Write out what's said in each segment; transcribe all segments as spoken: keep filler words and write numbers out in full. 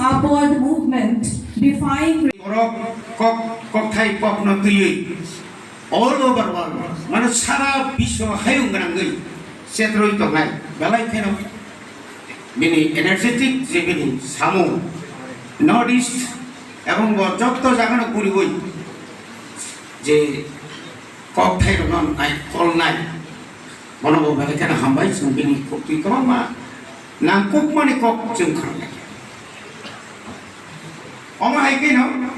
Upward movement, defying Borok kok, kokthai kokno twiwi all over world, mano sara biswa hayung gwnangwi chetrwi tongnai, belai kheno bini energetic je bini samung North East ebong bo jotto jagano guriwi je kokthai rokno nai kolnai, bono bo belai kheno hambai, chwng bini koktwi kwbangma nangkukmani kok chwng khwnai. Omo hai kheno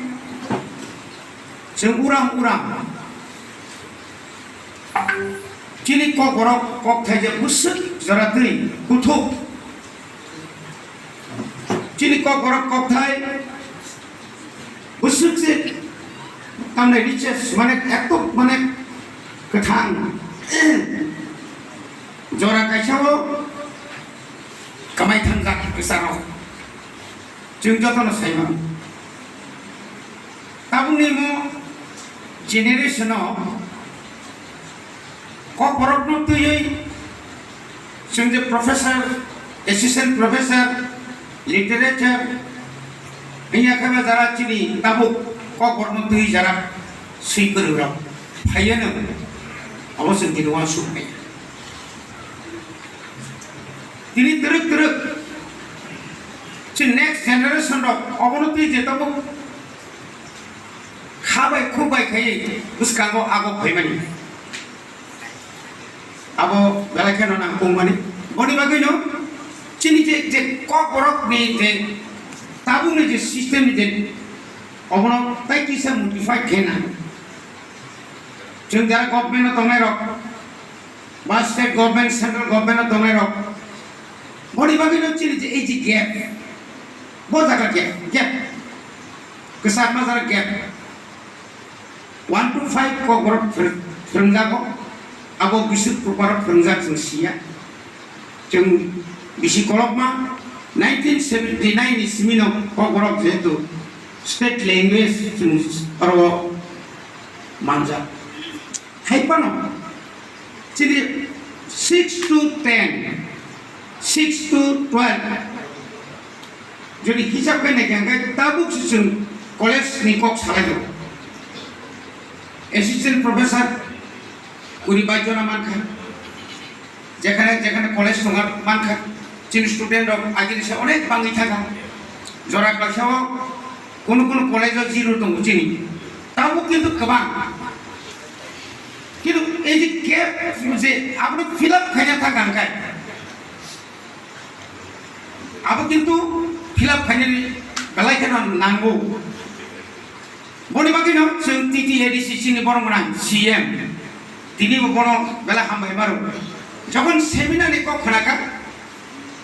chwng uram uram chini kok borok kok thaijak bwswk jora twi kuthuk. Chini kok borok kokthai bwswk se tamni richest mane ektok mane kwthang jora kaisa o kamai thangjak kwcharo. Chwng jotono sai mano. Tabukni mo generation o kokborokno twiwi chwng je professor, assistant professor, literature, wngya khe ba jara chini tabuk kokborokno twiwi jara swi kwrwng rok phaiya no, abo chwng tini uansuk maya. Tini twrwk twrwk chini next generation rok obono twi je tabuk kha bai khuk bai khaiwi bwskango agok phaimani. Abo belai kheno nang kongmani. Boni bagwino chini je, je kokborokni je tabukni je system ni je obono tai kisa modify khe nang. Chwng jara government o tongnai rok, ba state government, central government o tongnai rok, boni bagwino chini je ei je gap, bo jaga gap, gap, kwchakma jaga gap. One to five kokborok phwrwng-, phwrwngjago, abo bisuk proper phwrwngjak chwng siya. Chwng bisi kolokma nineteen seventy nine ni simi no kokborok jehetu state language chwng oro manjak. Hai phano chini six to ten, six to twelve jodi hisab khai naikha, hwnkhe tabuk se chwng college ni kok salai rw. Assistant professor kuri bai jona mankha. Jekhane, jekhane college tongo mankha, chini student rok agini se onek bangwi thangkha. Jora kaisa o kunu kunu college o zero tongo chini. Tabuk kintu kwbang. Kintu ei je gap je abono fill up khaina thangkha hwnkhe. Abo kintu fill up khainani belai kheno nango. Boni bagwino chwng T T A D C chini borok gwnang C M, tini bo bono belai hambai maro. Jokhon seminar ni kok khnakha,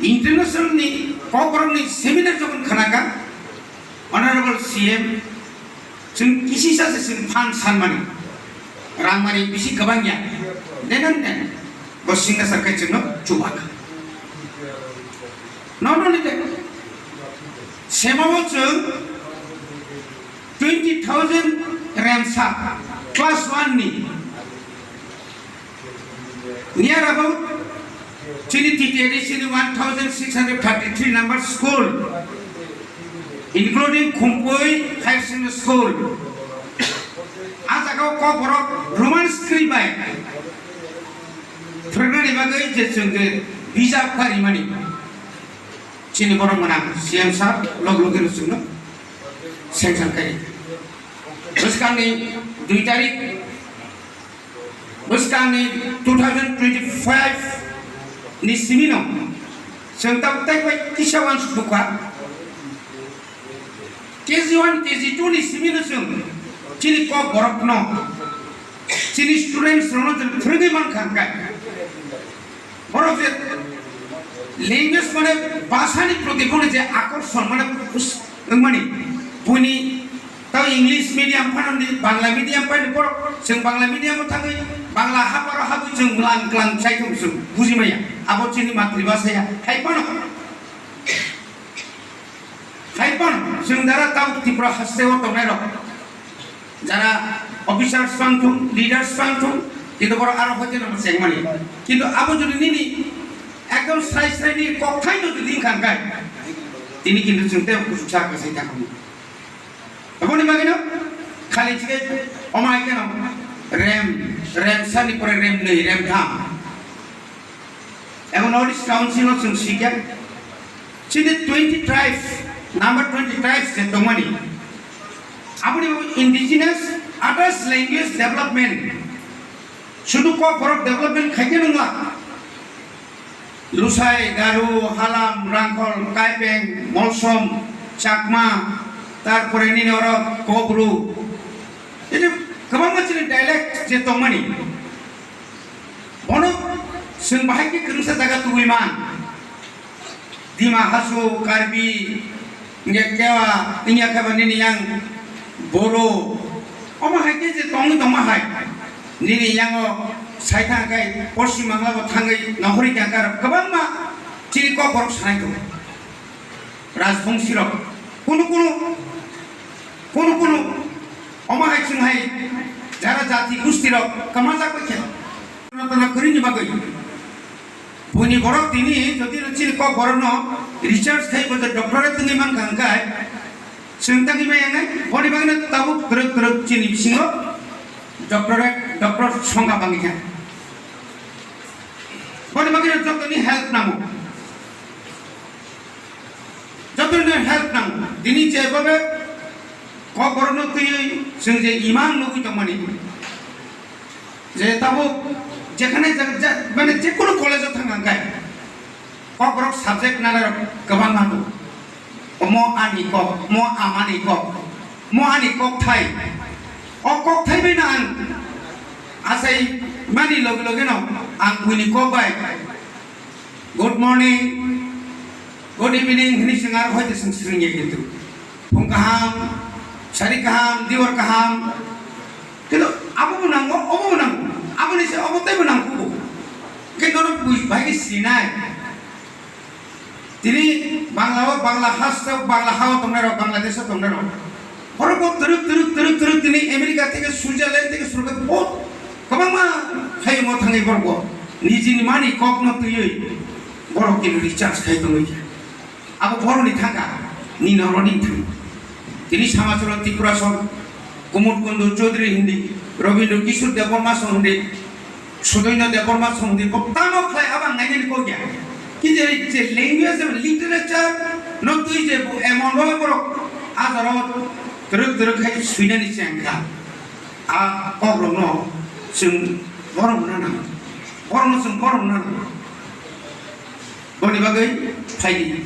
international ni kokborok ni seminar jokhon khnakha, Honorable C M, chwng kisisa se chwng phan sanmani, rangmani bisi kwbang ya, denan den, bo signature khai chwngno chubakha. Nono ni de, sema o chwng twenty thousand remsa class one ni. Near about chini T T A D C ni one thousand six hundred thirty-three number school, including Khumpui Higher Secondary School. A jaga o kokborok Roman script bai phwrwngnani bagwi je chwng je bijap karimani. Chini borok gwnang C M sir log logino chwngno sanction khaidi. Bwskangni dui tarik, bwskangni two thousand twenty-five ni simino chwng tabuk tai bai kisa uansuk bukha. K G one, K G two ni simino chwng chini kokborokno, chini students rokno chwng phwrwngwi mankha hwnkhe. Borok je language mane bhasha ni proti bono je akorson mane us-, wngmani, buini tao English medium phano di, Bangla medium phano borok, chwng Bangla medium o thangwi Bangla haparo habwi chwng lang klang chai thung chwng buji maya. Abo chini matri bhasha ya. Hai phano, hai phano chwng jara tao Tripura haste o tongnai rok, jara officers phang thung, leaders phang thung, kintu borok aro hoite no chengmani. Kintu abo jodi nini ekdom srai srai ni kokthai no jodi wngkha hwnkhe, Tini kintu chwng tei kuchuksa kwsai thangkhamu. Aboni bagwino khali chikhe omo hai kheno rem, rem sani pore rem nwi, rem tham. Abo North East Council no chwng sikya. Chini twenty tribes, number twenty tribes je tongmani. Aboni bo indigenous others language development. Sudu Kokborok development khaikhe nungla. Lusai, Garu, Halam, Rangkhol, Kaipeng, Molsom, Chakma, tarpore nini oro Kobru. Ini kwbangma chini dialect je tongmani. Bono chwng bahai khe kwrwngsa jaga tubui man. Dima Hasao, Karbi, hingke Kewa, hingya khe ba nini yang Boro. Omo hai khe je tongwi tongma hai. Nini yango sai thang khe Poschim Bangla bo thangwi nohori khe ang kar kwbangma chini Kokborok sanai tongo. Rajbongsi rok. Kunu kunu, kunu kunu. Omo hai chwng hai jara jati gusti rok kwmajak bai khe. Tana kwrwini bagwi. Buini borok tini jodi no chini Kokborokno research khai bo doctorate wngwi mankha hwnkhe chwng tangwi maya wngnai. Boni bagwino tabuk kwrwk kwrwk chini bisingo doctorate, doctor songkha bangwi kha. Boni bagwino jotoni help nango. Jotoni help nango. Tini je babe Kokborokno twiwi chwng je imang nugwi tongmani. Je tabuk jekhane ja-, ja-, mane jekunu college-o thang ang khe, Kokborok subject nanarok kwbangma tongo. Omo ani kok, mo amani kok, mo ani kokthai. O kokthai bai no ang achai mani loge loge no ang buini kok bai, "Good morning, good evening," hwnwi swng, aro hoi tei swng swrwngya kintu. Phung kaham, sari kaham, diwar kaham. Kintu abo bo nango, obo bo nango. Aboni se obo teibo nangkugo. Khe nono bui-, bai khe sinai. Tini Bangla o, Bangla hasteo, Bangla hao tongnai rok, Bangladesh o tongnai rok. Borok bo twrwk, twrwk, twrwk, twrwk tini America theke, Switzerland theke, Switzerland bo kwbangma hayungo thangwi borok bo nijini mani kokno twiwi borok kini recharge khai tongwi. Abo borokni thangka, nini oro ni thang. Tini Samacholo Tripura song, Kumud Kundu Chaudhary hindi, Rabindra Kishore Debbarma song hindi, Sudoino Debbarma song hindi, bo tamo khlai abang nainani kok ya. Kintu je language and literature no twi je bo emon bhabe borok ajaro twrwk twrwk khai swinani chengkha. A kokrokno chwng borok nana, borokno chwng borok nana. Boni bagwi phaidi.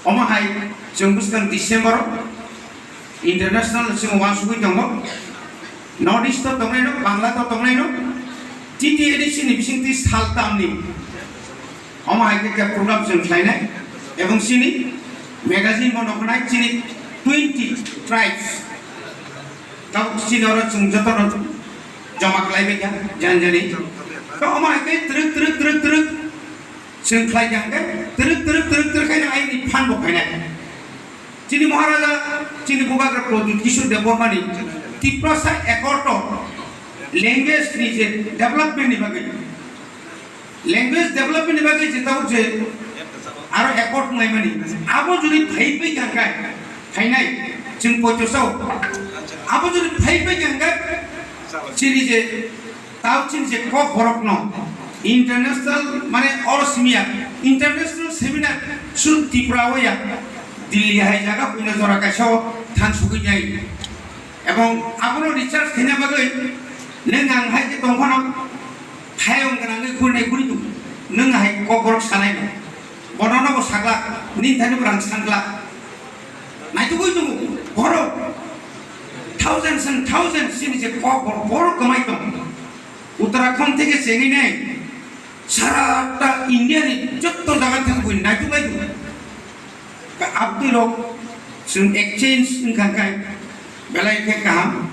Omo hai chwng bwskang December o international chwng uansugwi tongo. North East o tongnaino, Bangla o tongnaino, T T A D C ni bisingtwi saltamni. Omo hai khe khe program chwng khlainai. Ebong chini magazine bo noknai chini twenty tribes. Tabuk chini oro chwng jotono joma khlaibai kha, jani jani. To omo hai khe twrwk, twrwk, twrwk, twrwk. Chwng khlai kha hwnkhe twrwk, twrwk, twrwk, twrwk khaino ayini phan bo khainai. Chini Maharaja, chini Bubagra Pradyut Kishore Debbarmani Tiprasa Accord o language ni je development ni bagwi, language development ni bagwi je tabuk je aro accord wnglaimani, abo jodi phaipai kha hwnkhe, phainai, chwng poito sao, abo jodi phaipai kha hwnkhe, chini je Tao chini je Kokborokno international, mane, oro simiya international seminar sum Tripura o ya, Delhi hai jaga puina jora kaisa o thangsugwi nai. Ebong abono research khaina bagwi nwng ang hai khe tongphano thayung gwnangwi gurnai guri tongo. Nwng hai Kokborok sanai no. Bono no bo saglak, nini thani bo rang sanglak. Naitugwi tongo, borok. Thousands and thousands chini je Kokborok, borok kwmai tongo. Uttarakhand theke chengwi nai, sara ta India ni jotto jaga thangwi naituglai tongo. Abdui rok chwng exchange wngkha khe belai khe kaham.